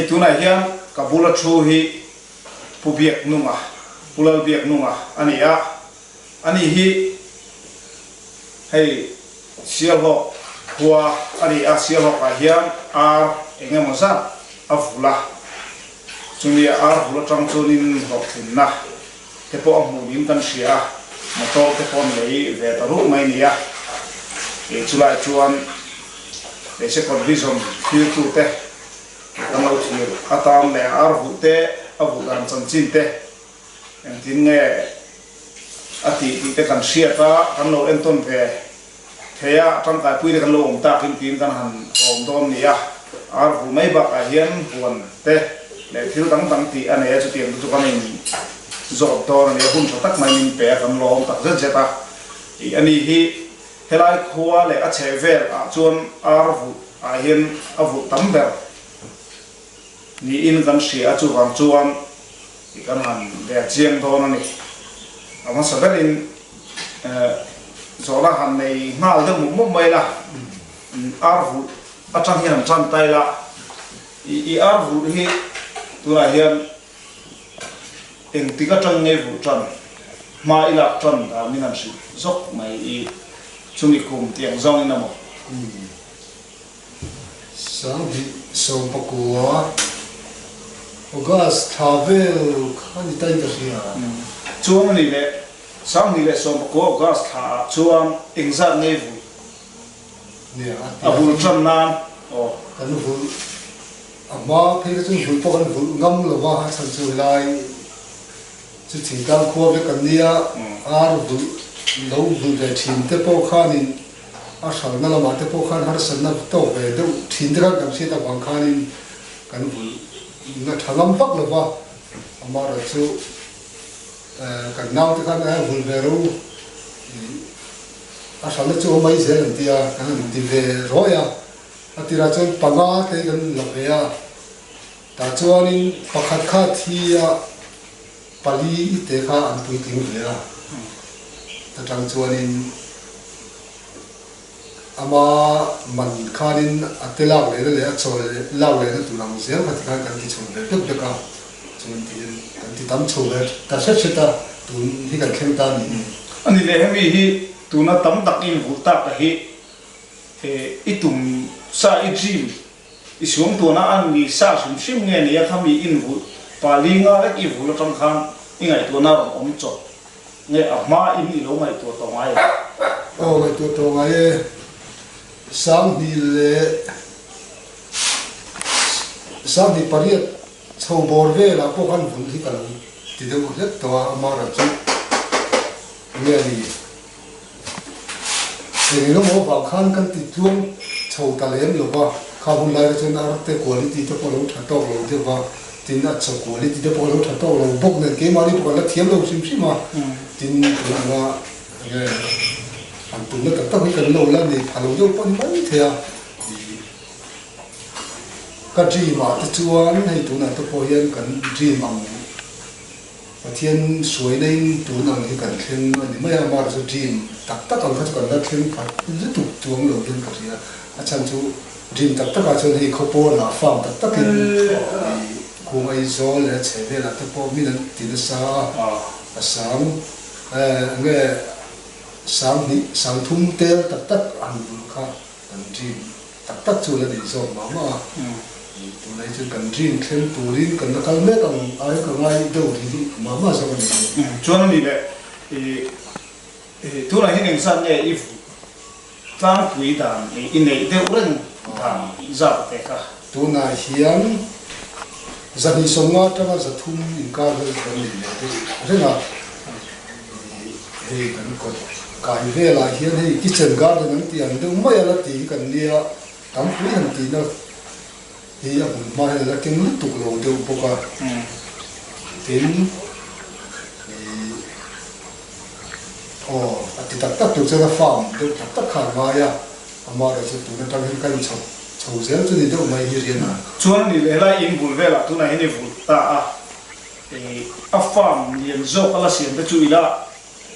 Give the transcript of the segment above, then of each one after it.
Hei tunah hian ka bula thu hi Pu Biaknunga, Pu Lalbiaknunga a ni a, ani hi hei Sialhawk khua a ni a, Sialhawkah hian ar eng emaw zat a vul a, chumi ar vul atang chuanin hlawhtlinna te pawh a hmuh niin kan hria a, motor te pawh an lei ve ta ruh mai nia. Kei chulai chuan hei second vision thirtu te kan lo thlir atan leh ar vuh te a vuh dan chanchin te engtin nge a tih tih te kan hriat a, kan lo entawn ve thei a, tangkaipui te kan lo awm takin tiin kan han awm dawn nia. Ar vuh mai bakah hian huan te leh thil dang dang tih a nei a, chutiang te chu kan in zawt dawn a nia, hun tha tak mai min pe a, kan lawm tak zet zet a. Ih a ni hi helai khua leh a chheh vel ah chuan ar vuh ah hian a vuh tam ber niin kan hria a, chuvang chuan ih kan han rel chiang dawn a ni. A hmasa berin zawhna han nei nghal deuh mup mup mai la, ar vulh atang hian an tan ta ila, i ar vulh hi tunah hian engtik atang nge vulh tan, hma i lak tan dan min han hrilh zawk mai i chumi kum tiang zawngin a maw? 2019 August thla vel kha ni tain ka hria. Chuan a ni leh, 2019 August thla ah chuan engzat ngei vulh a bul tan nan aw. Kan vulh a hma phei kha chuan vulh pawh kan vulh ngam lo va, a chhan chu helai chu thingtlang khua vek an nia, ar vulh lo vulh ve thin te pawh khanin A hralhna lamah te pawh khan harsatna tawk ve deuh thin te khan kan hriat avang khanin kan vulhna tha ngam vak lo va, amaherawh chu kan naute khan a vulh ve ro a hralhna chu awm mai zel an ti a, kan han ti ve rawih a, a tirah chuan panga te hi kan la ve a, tah chuanin pakhat kha thi a pali te kha an puitling ve a, ta tang chuanin. Ama man khanin a te lak lehna leh a chaw lak lehna tur ang zel kha tikhan kan ti chho ve vek vek a, chuan tiin kan ti tam chho ve ta hret hret a, tun hi kan thleng ta a ni. A ni leh hemi hi tuna tam tak in vulh tak a hi i tum sa i dream i suang tuana a ni sa hrim hrim nge ni a khami in vulh pa li nga vek i vulh atang khan i ngaihtuahna rawn awm chawp Nge a hma in i lo ngaihtuah tawh ngai em? Aw ngaihtuah tawh ngai e. Sanghnih leh 28 chho bawr velah pawh khan vun hi ka lo ti deuh hlek tawh a, amaherawh chu nge a ni eng eng emaw avang khan kan ti tluang chho ta lem lo va, kha hun lai kha chuan arte quality te pawh a lo tha tawk lo deuh va. Tin, a chaw quality te pawh a lo tha tawk lo bawk nen keimahni pawh kan la thiam lo hrim hrim a, tin tun anga enge han tumna tak tak hi kan lo la nei pha lo deuh pawh a ni mai thei a, ih ka dream ah te chuan hei tunah te pawh hian kan dream ang Pathian hruaina in tun ang hi kan thleng a ni mai a, amaherawhchu chu dream tak tak ang kha chu kan la thleng pha lutuk chuang lo hian ka hria, a chhan chu dream tak takah chuan hei khawpawnah farm tak takin ih kung Aizawl leh a chhe velah te pawh min an ti nasa a, a sang eh enge sang hnih sang thum tel tak tak han vulh kha kan dream Tak tak chu la nei zawk mah mah a, tunah hi chuan kan dream thleng turin kan la kal mek ang ai ka ngai deuh rih rih mah mah zawk a ni. Chuan a ni le, tunah hian engzat nge i tlangpui dan i neih deuh reng dan zat te kha? Tunah hian 250 atanga 300 inkar vel kan nei leh deuh reng a, Hei kan kawt kai velah hian hei kitchen garden an tih ang deuh mai a la tih hi kan nia, tampui han tihna hi a hmun hma hian a la keng lutuk lo deuh bawk a, tin ih aw a ti tak tak tur chuan a farm deuh tak tak kha a ngai a, amaherawhchu chu tun atang hian ka inchhawp chho zel chu ni deuh mai hi rian a. Chuan ni leh helai in bul velah tunah hian i vulh ta a. A farm lian zawk a la siam te chu ila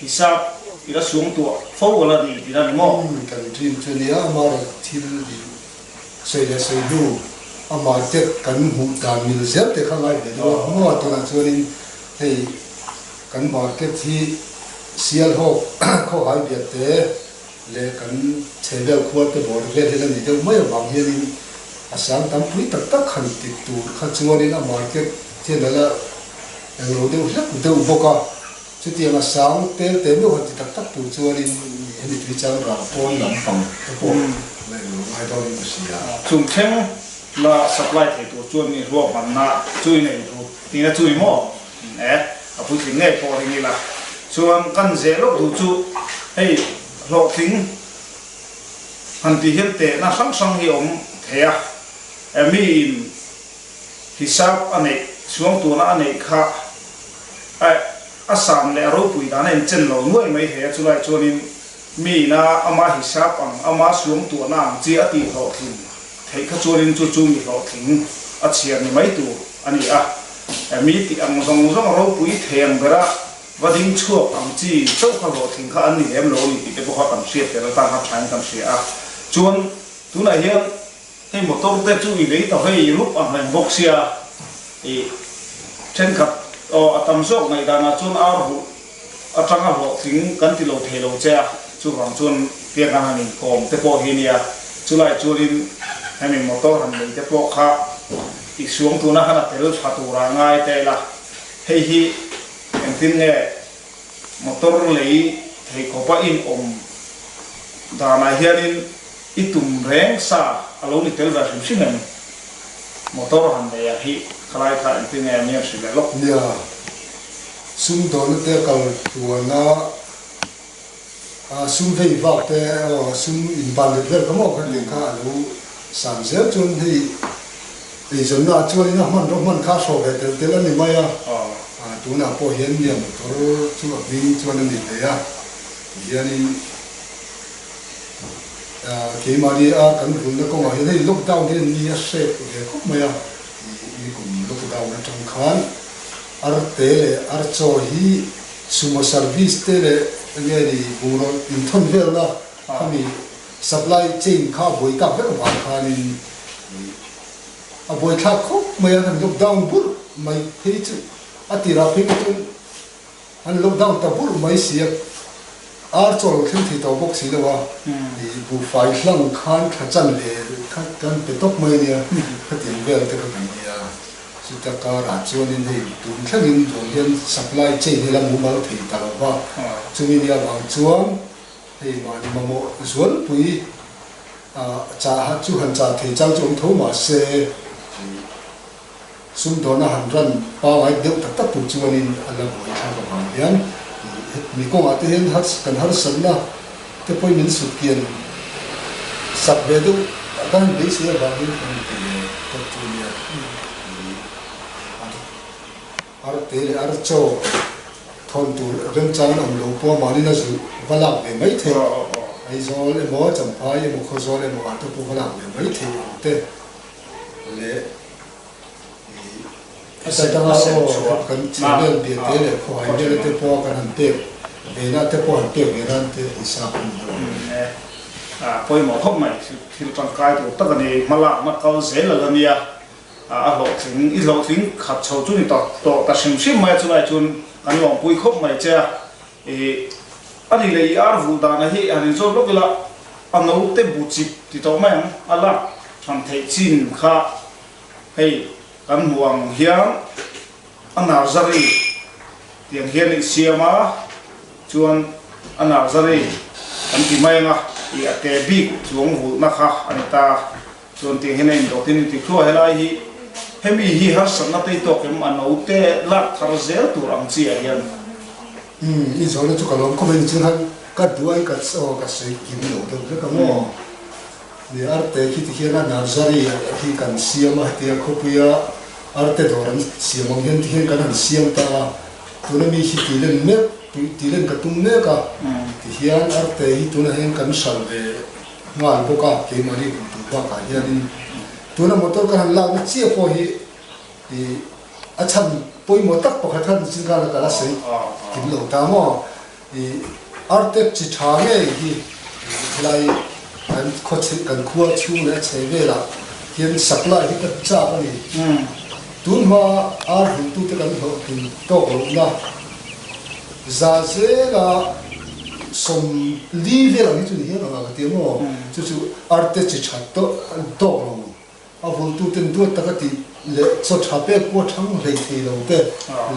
hisap ila suang tuah fo a la ni tih a ni maw? Kan dream chu nia amaherawh thil i sawi leh sawi hnu A market kan hmuh dan mil zel te kha ngai ve deuh a, maw tunah chuanin hei kan market hi Sialhawk khawhai biak te leh kan chhehvel khua te bawr vel hian a nih deuh mai avang hianin a sang tam pui tak tak han ti tur kha chuanin a market hian a la englo deuh hlek deuh bawk a. Chutiang a sang tel te meuh han ti tak tak tur chuanin hemi tui chang rang pawn lam pang te pawh la englo ngai dawnin ka hria. Chung thleng la supply thei tur chuan i ruahmanna chu i nei duh tihna chu i maw? E, a puitling ngei pawh ring ila. Chuan kan zeh lawk duh chu hei hlawhtling han tih hian tehna hrang hrang hi a awm thei a, e miin hisap a neih suangtuahna a neih kha A a san leh a ropui dan a inchen lo nuai mai thei a, chulai chuanin mi ina ama hisap ang, ama suangtuahna ang chi a tih hlawhtlin theih kha chuanin chu chu mi hlawhtling a chhiar ni mai tur a ni a. Mi tih ang zawng zawng a ropui thei ang bera va ding chhuak ang chi chauh kha hlawhtling kha an ni lem lo a ni tih te pawh kha kan hriat tel atan kha thain kan hria a. Chuan tunah hian Hei motor te chu i lei ta vei rup ang reng bawk sia i thenkhat aw a tam zawk ngaihdanah chuan ar huh atanga hlawhtling kan ti lo thei lo che a, chuvang chuan piak an han inkawm te pawh hi nia, chulai chuanin hemi motor han lei te pawh kha i suang tuna khan a tel tha tura ngai ta ila, hei hi engtin nge motor lei thei khawpa inawm danah hianin I tum reng sa a lo ni tel ve hrim hrim em? Motor han nei a hi khalai kha engtin nge mi an hrilh leh lawk? Nia, sumdawna te kal tuana sum vei vak te aw sum inban let vel ka maw kha tih kha a lo san zel chuan hei eizawnna ah chuanin a hmanraw hman kha a hrawh ve tel tel a ni mai a, tunah pawh hian nia motor chu a hming chuan a ni ve a, tihianin. Keimahni a kan vulna kawngah hian hei lockdown hian ni a hrek ve khawp mai a, nikum lockdown atang khan arte leh archaw hi sumo service te leh enge ni bungraw inthawn velna khami supply chain kha a buai tak vek avang khanin a buaithlak khawp mai a, han lockdown burh mai phei chu a tirah phei kha chuan An lockdown ta burh mai si a, ar chaw lo thleng thei tawh bawk si lo a, ih buhfai hlang khan tha chan ve kha kan pe tawp mai a nia, khatiang vel te kha kan nia. Chuta karah chuanin hei tun thlengin tun hian supply chain hi la mumal thei ta lo va, chumi nia vang chuan hei mahni mamawh zualpui chah chu han chah thei chang chu awm tho mahse ih Sumdawna han ran pangai deuh tak tak tur chuanin a la buai thlak avang hian mi kawngah te hian kan harsatna te pawhin min sut kian sak ve deuh a kan han beisei avangin kan inti ve tawp chu nia. Ar te leh ar chaw thawn tur remchang an awm lo pawh mahni na zu va lak ve mai theih Aizawl emaw Champhai emaw Khawzawl emaw ah te pawh va lak ve mai theih ang te leh Heta tanga aw kan chhehvel biate leh khawhai vela te pawh kan han pek ve na te pawh han pek ve nan te hisap a ni lo. A pawimawh khawp mai, thil tangkai tur tak a ni, hmalakna kal zel a la nia, a hlawhtling, i hlawhtling khat chho chu ni tawh tawh ta hrim hrim mai a, chulai chuan kan lawmpui khawp mai che a, i a ni leh i ar vuh dana hi han inzawt lawk ila a naute bu chip ti tawh mai ang, a lak than theih chin kha. Hei kan hmuh ang hian a nursery tiang hian i siam a, chuan a nursery kan ti mai ang a, ih a te bik chuang vulhna kha a ni ta, chuan tiang hian a indawtin i ti thluah helai hi hemi hi harsatna te i tawk em a naute lak thar zel tur ang chi ah hian. Umm i zawhna chu ka lawm khawp a ni chuan ka duai ka aw ka sawi kim lo deuh vek ang aw. Ni arte khi ti hian a nursery hi kan siam a, hetia khawpuia arte dawr an siam ang hian ti hian kan han siam ta a, tuna mi hi tih len mek tih len ka tum mek a, ti hian arte hi tunah hian kan hral ve nghal bawk a, keimahni kum tur bakah hianin tuna motor kan han lakna chiah pawh hi ih a chhan pawimawh tak pakhat khan chin khan a kal a sawi kim lo ta maw. I artek chi tha ngei hi helai kan khawchhih kan khua chhung leh a chhe velah hian supply hi ka chak a ni. Tun hma ar hlumtute kan hlawhtlin tawk lohna za zela 40 vel ang hi chu ni hian ang a ka ti ang aw. Chu chu arte chi that tawk lo a vultuten duat taka tih leh chaw tha pek pawh a thang hlei thei lo te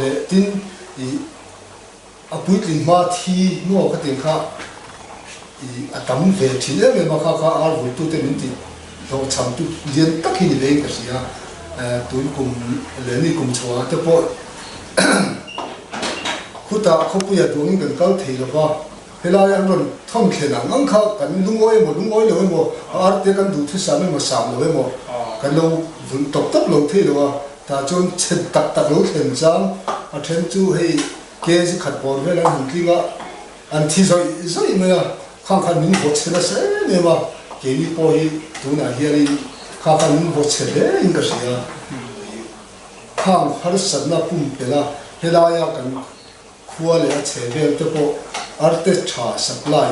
leh tin ih A puitling hma thi maw ka tih kha i a tam ve thin em em a, kha kha ar vultute min tih hlawhchham tu lian tak hi ni vein ka hria. Tun kum leh ni kum chhuah te pawh khutah khawpuia duangin kan kal thei lo va, helai an rawn thawn thlen ang ang kha kan lungawi emaw lungawi lo emaw, a arte kan duhthusam emaw sam lo emaw kan lo vulh tawp tawp lo thei lo a, tah chuan chhe tak tak lo thlen chang a then chu hei Kg khat bawr vel an han tling a, an thi zawih zawih mai a, khang khan min vaw chhe nasa em em a, keini pawh hi tunah hianin kha khan min vaw chhe hle in ka hria. Khang harsatna pumpelh a, helaia kan khua leh a chhe vel te pawh arte tha supply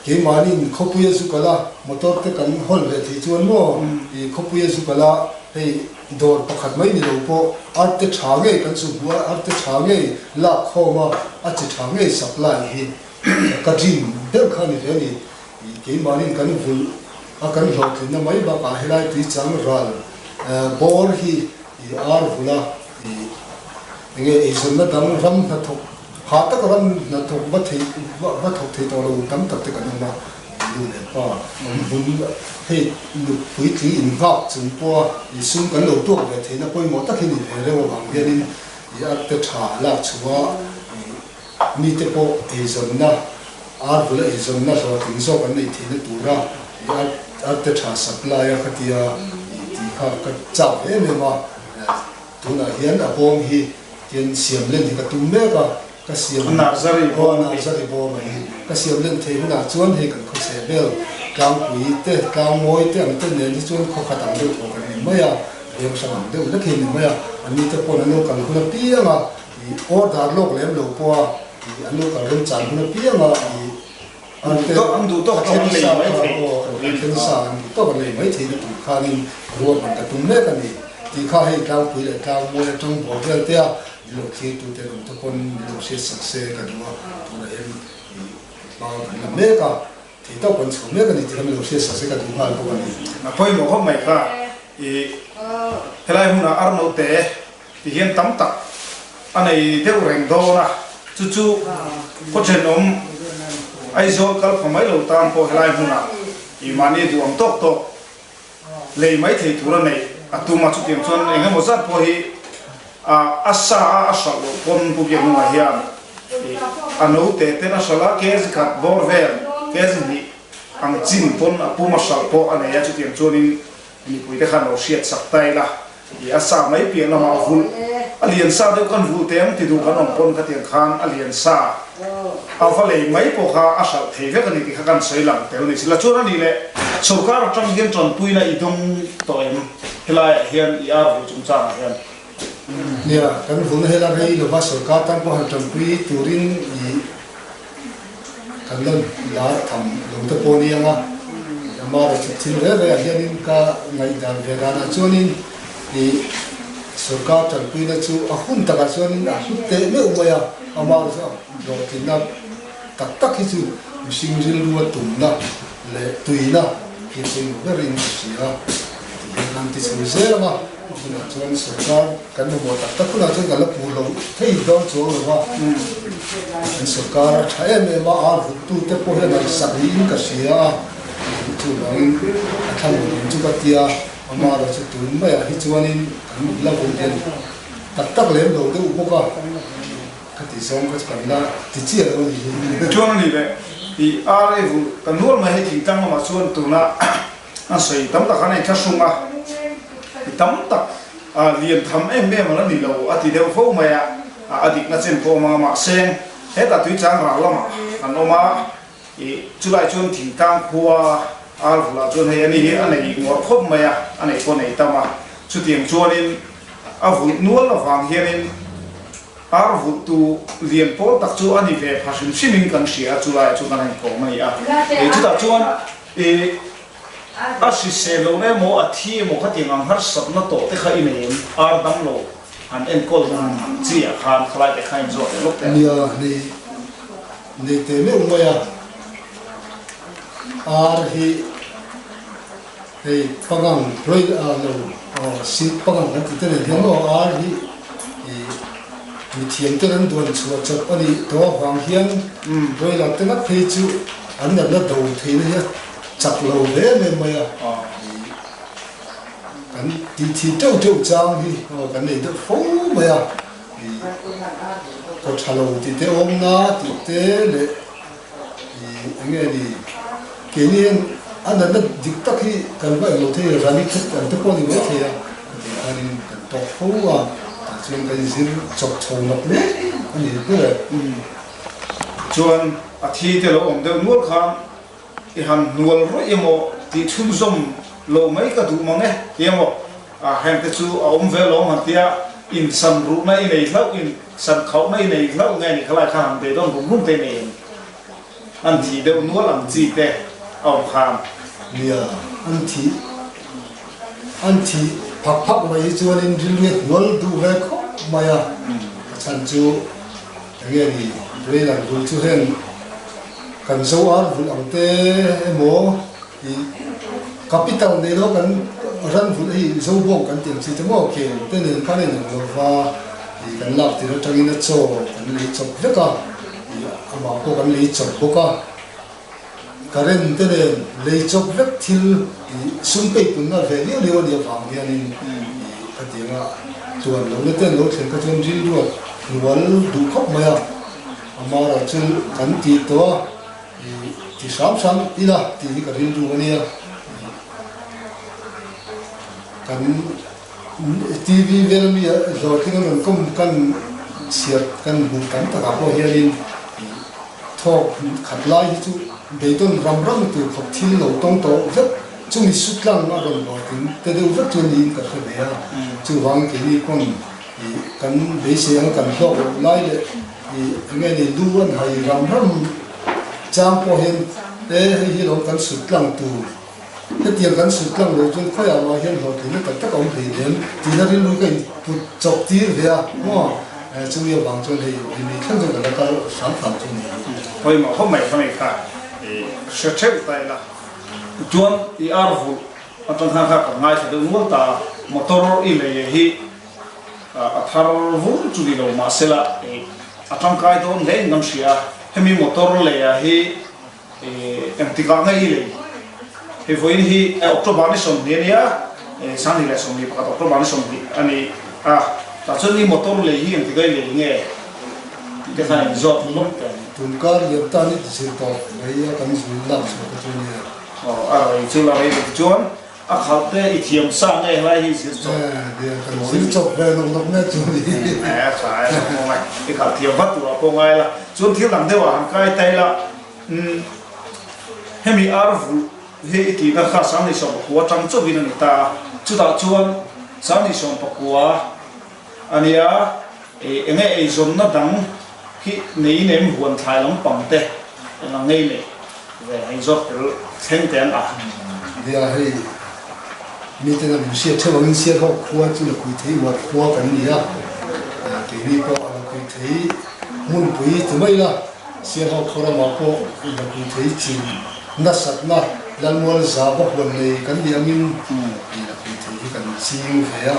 keimahniin khawpuia zu kal a, motor te kan hawl ve thei chuan maw i khawpuia zu kal a, hei Dawr pakhat mai ni lo pawh arte tha ngei kan chu hmu a, arte tha ngei lak khawm a, a chi tha ngei supply hi ka dream ber kha a ni ve a ni. Keimahniin kan vulh a, kan hlawhtlinna mai bakah helai tui chang ral bawr hi ar vulh a, enge eizawnna dang ram hnathawk Hah taka ram hnathawk va thei va thawk thei tawh lo tam tak te kan awm a, nu leh pa awm hmun hei nu puitling innghak chung pawha i sum kan lo tuak ve theihna pawimawh tak hi ni ve reuh avang hianin i arte tha lak chhuah a, i mite pawh eizawnna ar bula eizawnna hlawhtling zawk an neih theihna tura i arte tha supply a khatia i tih kha ka chak ve em em a. Tunah hian a bawm hi tian siam len hi ka tum mek a, ka siam A Narzari bawm a Narzari bawm a hi ka siam len thei hunah chuan hei kan khawchhe vel tlangpui te tlangmawi te ang te nen hi chuan khaw khat ang deuh tawh kan ni mai a, veng hrang ang deuh hlek hi a ni mai a, an ni te paw'n an lo kal hun apiang a, ih order lawk lem lo pawh a, ih an lo kal remchan hun apiang a, ih An duh an duh tawk tawk an lei mai thei an thlen sa an duh tawk an lei mai thei na tur khanin ruahman ka tum mek a ni tih kha hei tlangpui leh tlangmawi atang bawr vel te a min lo thlir tu te rawng te pawn min lo hriat sak se ka duh a tunah hian ih hma kan la mek a thei tawk kan chho mek a ni tih kha min lo hriat sak se ka duh nghal bawk a ni. A pawimawh khawp mai kha ih helai hmunah arnote Ti hian tam tak a nei deuh reng dawn a, chu chu khaw thenawm Aizawl kal pha mai lo tan pawh helai hmunah ih mahni duh ang tawk tawk lei mai thei tur a neih a tum a, chutiang chuan eng emaw zat pawh hi a sa a a hralh loh pawn Pu Biaknunga hian ih a note ten a hralh a, kg khat bawr vel kg hnih ang chin pawn a pum a hralh pawh a nei a, chutiang chuanin Mipuite khan lo hriat sak ta ila, i a sa mai piah lamah a vulh, a lian sa deuh kan vulh teh ang ti duh kan awm pawn khatiang khan a lian sa a va lei mai pawh kha a hralh thei vek a ni tih kha kan sawi lang tel ni. Sila chuan a nih leh sorkar atang hian tanpuina i dawng tawh em helaiah hian i ar vulh chungchangah hian? Nia, kan vulhna hela rei lova sorkar tan pawh han tanpui turin i Kan la lar tham lo te pawh ni ang a, amaherawhchu thil reng rengah hianin ka ngaihdan ve danah chuanin ih sorkar tanpuina chu a hun takah chuanin a hlut teh meuh mai a, amaherawhchu a hlawhtlinna tak tak hi chu mihring rilru a tumna leh tuina hi pawimawh berin a hria tih hian an ti chho zel ang a. A hunah chuan sorkar kan mamawh tak tak hunah chuan kan la puh lo thei dawn chuang lo va, kan sorkar a tha em em a, ar vuttute pawh hian an sak niin ka hria a, chuvangin a thla mawh lam chu ka tia, amaherawh chu tun maiah hi chuanin kan la vut hian tak tak lem lo deuh bawk a, ka tih zawng kha chu kan la ti chiah lo a nih hi. Chuan a ni le, ih ar ei vulh kan nual mai hei thingtlang lamah chuan tuna An sawi tam tak an inthlahrung a, i tam tak lian tham em em an la ni lo a ti deuh fo mai a, a dikna chen pawh a awm ang a, mahse hetah tuichang ral lamah an awm a, i chulai chuan thingtlang khua Arvulah chuan hei ani hi a nei ngawrh khawp mai a, a nei pawh nei tam a, chutiang chuanin a vulh nual avang hianin ar vulh tu lian pawl tak chu a ni ve pha hrim hrimin kan hria a, chulaiah chuan kan han inkawm a ni a, chutah chuan i. A hrisel lo emaw a thi emaw khatiang ang harsatna tawh te kha i nei em? Ar dam lo han enkawl dan ang chi ah khan khalai te kha in zawh leh lawk teh. Nia, nei nei teh meuh mai a, ar hi hei pangang rawih ah lo aw seat pangang kan tih te nen hian maw ar hi ih mithiam ten an duan chhuah chawp a nih tawh avang hian rawih te ngat phei chu an natna do theihna hi a chak lo hle em mai a, kan tih thih teuh teuh chang hi aw kan nei deuh fo mai a, ih kaw tha lo tih te awmna tih te leh ih eng nge ni keini hian a natna dik tak hi kan va englo thei a, rani khat ang te pawh a ni mai thei a, tih khanin kan tawk fo a, tah chuan kan inzir chawp chho lawk mek a ni ber e. Chuan a thi te lo awm deuh nual khan I han hnual rawih emaw tih chhunzawm lo mai ka duh mang e ti emaw a heng te chu a awm ve lawng han tia in san ruhna i nei hlauh in san khauhna i nei hlauh nge ni khalai kha han beidawn rum rum te nei em an thih deuh nual ang chi te a awm khan. Nia, an thih an thih phak phak mai hi chuanin rilru hi a hnual duh ve khawp mai a, a chhan chu Enge ni Brain an vulh chu heng kan zo ar vulh ang te emaw i capital nei lo kan ran vulh hei zo bawng kan tih ang chi te maw khel te nen khan a inang lo va i kan lak tir atangin a chaw kan lei chawp vek a i amah pawh kan lei chawp bawk a. Current te nen lei chawp vek thil ih sum pei punna ve liau liau a nih avang hianin ih khatianga tluan lohna te an lo thlen kha chuan rilruat hnual duh khawp mai a, amaherawh chu kan tih tawh a ih ti hram hram ila tih hi ka rilru a nia ih kan TV vel ami hlawhtling an rawn kawm kan chhiat kan hmuh tam takah pawh hianin ih Thawk khat lai hi chu beidawn ram ram tur khawp thil lo tawng tawh vek chumi su tlang a rawn hlawhtling te deuh vek chu niin ka hre ve a. Chuvangin keini pawn ih kan beisei anga kan hlawk loh lai leh ih eng nge ni lu an hai ram ram chang pawh hian e hei hi lo kan sut tlang tur Hetiang kan sut tlang lo chuan khawiah mah hian hlawhtlinna tak tak a awm thei lem tihna rilru ka input chawp tir ve a maw? Chumi avang chuan hei rini thleng chuan ka la kal hram hram chu ni. Pawimawh khawp mai kha mai kha i hre theuh ta ila. Chuan i ar vulh atang khan kha kan ngaithla deuh nual ta a, motor i lei hi a thar vur chu ni lo mahsela a tangkai dawn hle in kan hria a, hemi motor leia hi Engtikah nge i lei? Hei vawiin hi October ni 20 a nia, 2021 October ni 20 a ni a, tah chuan i motor lei hi engtikah i lei nge tih te khan inzawt lawk teh ang. Tun kar liam tan i ti zir tawp mai a kan zul lak chhuah te chu a nia. Aw a rei chu la rei lo tichuan a khalh te i thiam sa nge helai hi zir chawp. Nia kan zir chawp ve nawk nawk mek chu a ni. A tha e a pawh ngai i khalh thiam vat turah pawh ngai la chuan thil dang deuhah han kai ta ila. Umm hemi ar vulh hi i tihna kha 2019 atang chauhin a ni ta a, chutah chuan 2019 a nia eng nge eizawnna dang hi nei nem huan thlai lampang te eng ang ngei leh ve hei zawk tel thleng te an ah. Nia hei miten a min hriat theuh angin Sialhawk khua chu Lakhui thei uar khua kan ni a, keini pawh a Lakhui thei hmunpui ti mai ila. Sialhawk khaw ramah pawh lakui thei chin nasatna Lalmual zava huan nei kan nih angin lakui thei hi kan ching ve a,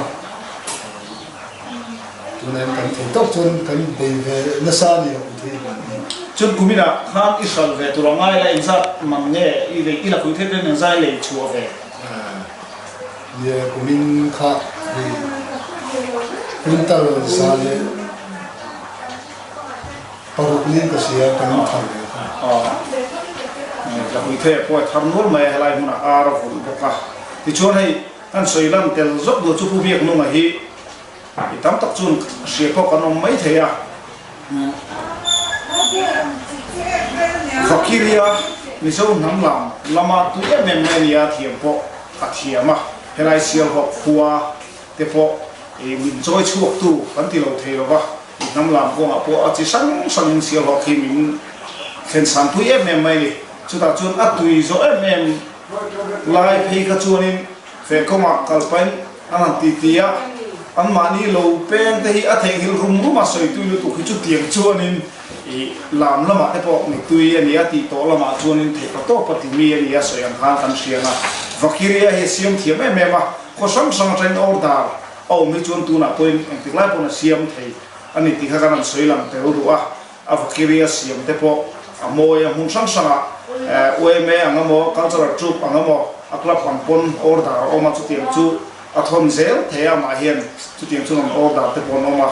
tunah hian kan thei tawk chuan kan bei ve nasa a ni lakui thei huan hi. Chuan kuminah khan i hralh ve tur a ngai la engzat mang nge i lei i lakui thei ten engzai lei chhuah ve? Nia kumin kha hei quintal za leh. Paruk niin ka hria kan thar ve kha. Aw la hui thei a pawh a thar nual mai a helai hmunah ar a vulh bawk a. Tichuan hei kan sawi lan tel zawk duh chu Pu Biaknunga hi i tam tak chuan hria pawh kan awm mai thei a. Vakiria Mizo hnam lam lama tui em em mai a ni a, thiam pawh a thiam a. Helai Sialhawk khua te pawh min chawi chhuaktu kan ti lo thei lo va. Hnam lam kawngah pawh a chi hrang hrangin Sialhawk hi min thlen sanpui em em mai a ni. Chutah chuan a tui zawh em em. Lai phei kha chuanin fehkawngah kal pahin an han ti ti a, anmahni lo peng te hi a theihnghilh rum rum a sawi tui lutuk hi chutiang chuanin ih lam lamah te pawh mittui a ni a tih tawh lamah chuanin theih pa tawp a ti mi a ni a sawi ang khan kan hriang a. Vakiria hi a siam thiam em em a, khaw hrang hrang atangin order a awm hi chuan tunah pawhin engtik lai pawn a siam thei a ni tih kha kan han sawi lang tel duh a. A vakiria siam te pawh a mawi a, hmun hrang hrangah yma ang emaw, cultural troupe ang emaw, a club ang pawn order a awm a, chutiang chu a thawn zel thei a, amah hian chutiang chu rawn order te pawh an awm a.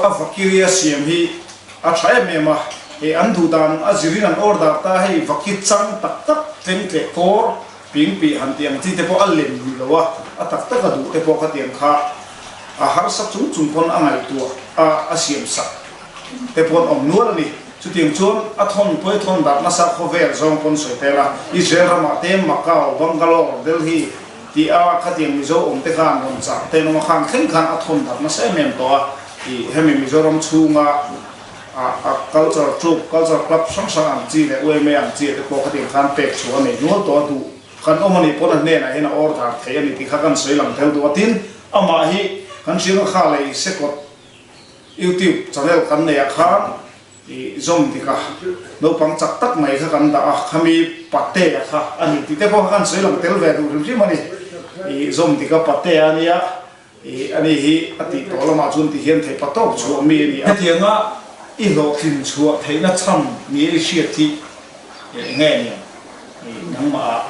A vakiria siam hi a tha em em a, hei an duh dan a zirin an order ta, hei vaki chang tak tak tleng tleh kawr ping pih han tih ang chi te pawh a lem ni lo a, a tak tak a duh te pawh khatiang kha a harsa chung chung pawn a ngaihtuah a, a siam sak. Te pawn awm nual a ni. Chutiang chuan a thawn pawi thawn darh nasa khawvel zawng pawn sawi tel a, Israel ramah te Macau, Bangalore, Delhi tih a khatiang Mizo awm te khan rawn chah te an awm a, khang thleng khan a thawn darh nasa em em tawh a. Ih hemi Mizoram chhunga a a culture troupe, culture club hrang hrang ang chi leh yma ang chi ah te pawh khatiang khan pek chhuah a nei nual tawh a duh kan awm a nih pawn a hnenah hian a order theih a ni tih kha kan sawi lang tel duh a. Tin, amah hi kan hriat a kha lei sekawt Youtube channel kan neih ah khan i zawm dik a, naupang chak tak mai kha kan dah a, khami Patea kha a ni tih te pawh kha kan sawi lang tel ve duh hrim hrim a ni. I zawm dik a Patea a nia, i ani hi a tih tawh lamah chuan ti hian theih pa tawp chhuah mi a ni a. Hetianga i hlawhtlin chhuah theihna chhan ni a i hriat hi eng nge niang? I nangmah ah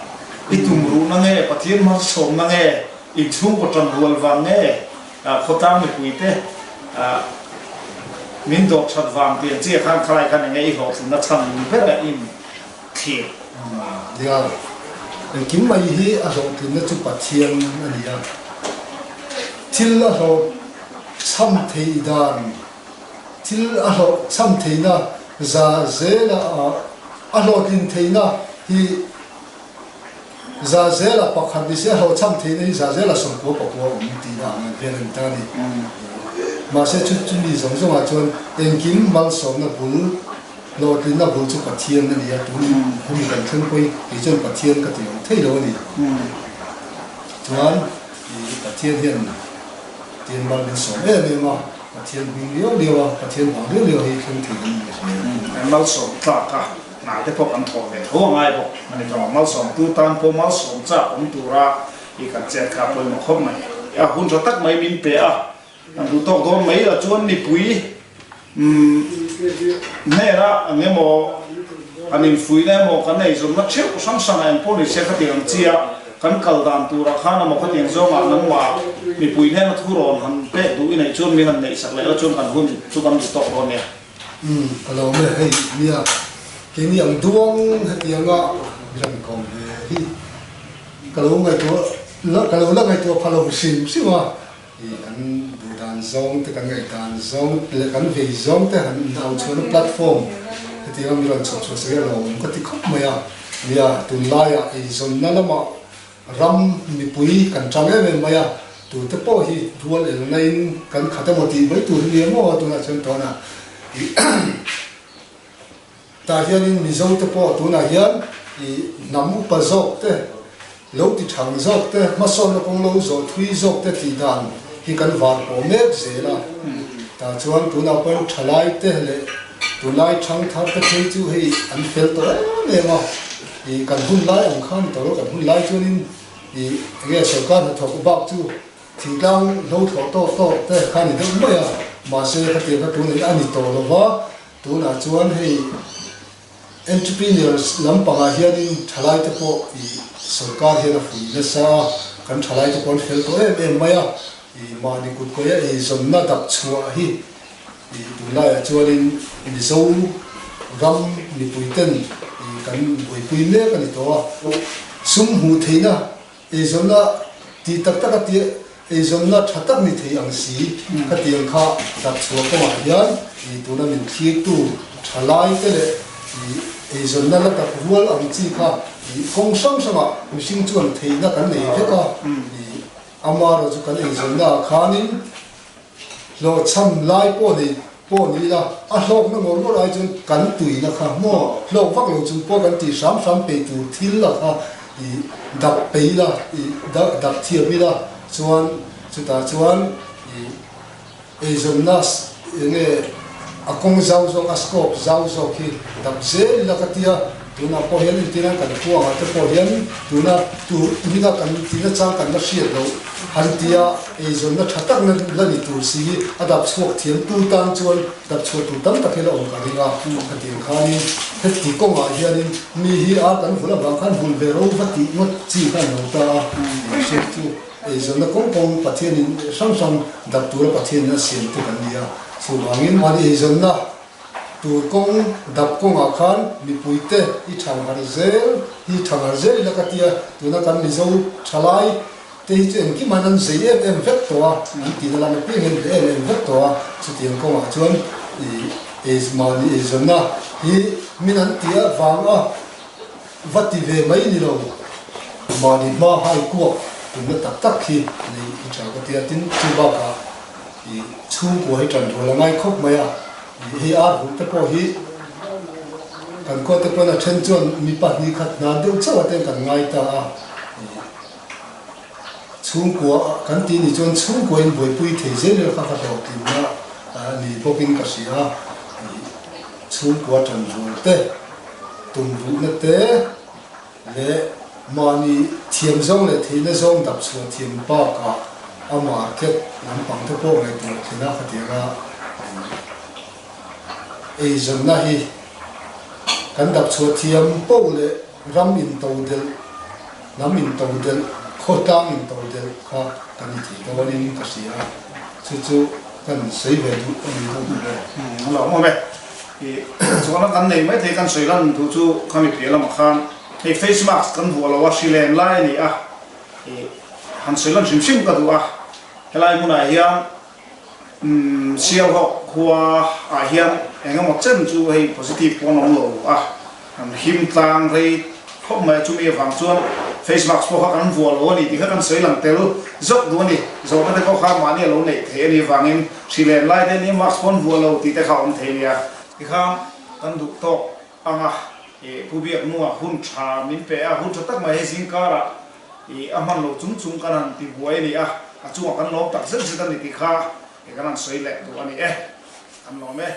i tum ruhna nge, Pathian hmasawmna nge, inchhungkaw tan rual vang nge? Khawtlang mipuite min dawt that vang tiang chiah khan khalai khan enge i hlawhtlinna chhan ni ber a in thlir. Nia, engkim mai hi a hlawhtlinna chu Pathian a ni a, thil a hlawhchham theih dan, thil a hlawhchham theihna za zela a hlawhtlin theihna hi Zazela pakhat ni se hlawhchham theihna hi Zazela sawmkua pakua awm tihna ang an vel a ni ta a ni. Mahse chu chumi zawng zawngah chuan engkim malsawmna bul, hlawhtlinna bul chu Pathian a ni a, tun hemi kan thleng pawhin kei chuan Pathian ka ti awm thei lo a ni. Chuan Pathian hian tin mal min sawm em em a, Pathian hming liau liau a, Pathian vang liau liau hi thleng thei kan ni hle. Malsawm tlak a. Hna te pawh kan thawh ve tho a ngai bawk a ni tawh. Malsawmtu tan pawh malsawm chak awm tura i kan chet kha a pawimawh khawp mai. A hun tha tak mai min pe a, kan duh tawk dawn mai la chuan mipui hnena eng emaw kan infuihna emaw kan eizawnna theuh hrang hrangah eng pawh ni se khatiang ang chia kan kal dan turah khan emaw khatiang zawngah nangmah mipui hnena thurawn han pek duh i neih chuan min han neihsak leh la chuan kan hun chu kan duh tawk dawn nia. Umm ka lo awm e, hei nia keini ang duang hetianga bilan kawm ve hi ka lo ngaihtuah la ka lo la ngaihtuah pha lo hrim hrim a, ih kan duh dan zawng te kan ngaihdan zawng leh kan vei zawng te han au chhuahna platform hetianga mi rawn chhawp chhuah sak hi a lo awm ka ti khawp mai a, nia tunlaiah eizawnna lamah Ram mipui kan chang em em mai a, tute pawh hi rual elna in kan khat emaw tih mai tur hi nia maw tunah chuan tawn a. Tah hianin Mizo te pawh tunah hian ih hnam upa zawk te, lo ti thang zawk te, hmasawnna kawng lo zawh thui zawk te tih dan hi kan var pawh mek zel a. Tah chuan tunah pawhin thalai te leh tunlai thangthar te phei chu hei an fel tawh em em a. Ih kan hun lai ang khan tawh lo, kan hun lai chuanin ih enge sorkar hnathawk bak chu thingtlang hlo thlawh tawk tawk te kha a ni deuh mai a, mahse khatiang kha tunah hian a ni tawh lo va, tunah chuan hei entrepreneurs lampangah hianin thalai te pawh ih sorkar hian a fuih nasa a, kan thalai te pawh an fel tawh em em mai a, ih mahni kut kawia eizawnna dap chhuah hi Ih tunlaiah chuanin Mizo ram mipuiten ih kan buaipui mek a ni tawh a. Sum hmuh theihna eizawnna tih tak taka tih eizawnna tha tak ni thei ang si khatiang kha dap chhuah kawngah hian ih tuna min thlirtu thalai te leh ih eizawnna la tak rual ang chi kha ih kawng hrang hrangah mihring chuan theihna kan nei vek a. Ih amaherawhchu kan eizawnna ah khanin Hlawhchham lai pawh nei pawh ni ila, a hlawkna ngawr ngawr ai chuan kan tuina kha maw hlawk vak lo chung pawh kan tih hram hram peih tur thil la kha I dap peih ila, i dap thiam ila chuan chutah chuan i eizawnna enge a kawng zau zawk, a scope zau zawk hi dap zel ila ka tia. Tunah pawh hian entirna kan khuangah te pawh hian tuna tur hmina kan tina chang kan la hriat loh han tia eizawnna tha tak na la ni tur si hi a dap chhuak thiam tu tan chuan dap chhuah tur tam tak hi la awm ka ring a. Khatiang khanin heti kawngah hianin mi hi a kan vul avang khan vul ve ro va tih ngawt chi kha an lo ta a, mihring chu eizawnna kawng kawng Pathianin hrang hrang dap tura Pathianin a siam te kan ni a, chuvangin mahni eizawnna tur kawng dap kawngah khan mipuite i thanghar zel hi thanghar zel ila ka tia, tuna kan Mizo thalai Te hi chu engkim an an zei em em vek tawh a, an tihna lam apiang hian be em em vek tawh a, chutiang kawngah chuan ih ei mahni eizawnna hi min an tih avang a va ti ve mai ni lo, mahni hma hai kuak tumna tak tak hi nei i tha ka ti a, tin chu bakah ih chhungkua hi tan rual a ngai khawp mai a, ih hei ar hul te pawh hi kan khua te pawn a then chuan mi pahnih khat hna deuh chauh ah ten kan ngai ta a, ih. Chhungkua kan tih nih chuan chhungkua in buaipui thei zel ila kha ka hlawhtlinna ni bawkin ka hria a, chhungkua tanrual te, tumruhna te leh mahni thiam zawng leh theihna zawng dap chhuah thiam bakah a market lampang te pawh ngaihtuah thlen a khatianga eizawnna hi kan dap chhuah thiam poh leh Ram intodelh, hnam intodelh, khawtlang intodelh kha kan i thei dawnin ka hria a, chu chu kan sawi ve duh a ni deuh ber e. A lo awm e. I chuan a kan nei maithei kan sawi lan duh chu khami piah lamah khan hei face mask kan vuah lo a, hri len lai a ni a, i han sawi lan hrim hrim ka duh a, helai hmunah hian Sialhawk khua ah hian eng emaw chen chu hei positive pawh an awm lo a, an him tlang rei khawp mai a, chumi avang chuan face mask pawh kha kan vuah lo a ni tih kha kan sawi lang tel zawk duh a ni. Zawhna te pawh kha mahni a lo neih theih a nih avangin hri len lai te nia mask pawh an vuah lo tih te kha a awm thei nia. Tikhan kan duh tawk ang a, Pu Biaknunga hun tha min pe a, hun tha tak mai hei zingkarah I a hman lo chung chung kan han ti buai a ni a, a chungah kan lawm tak zet zet a ni tih kha kan han sawi leh duh a ni e. Kan lawm e.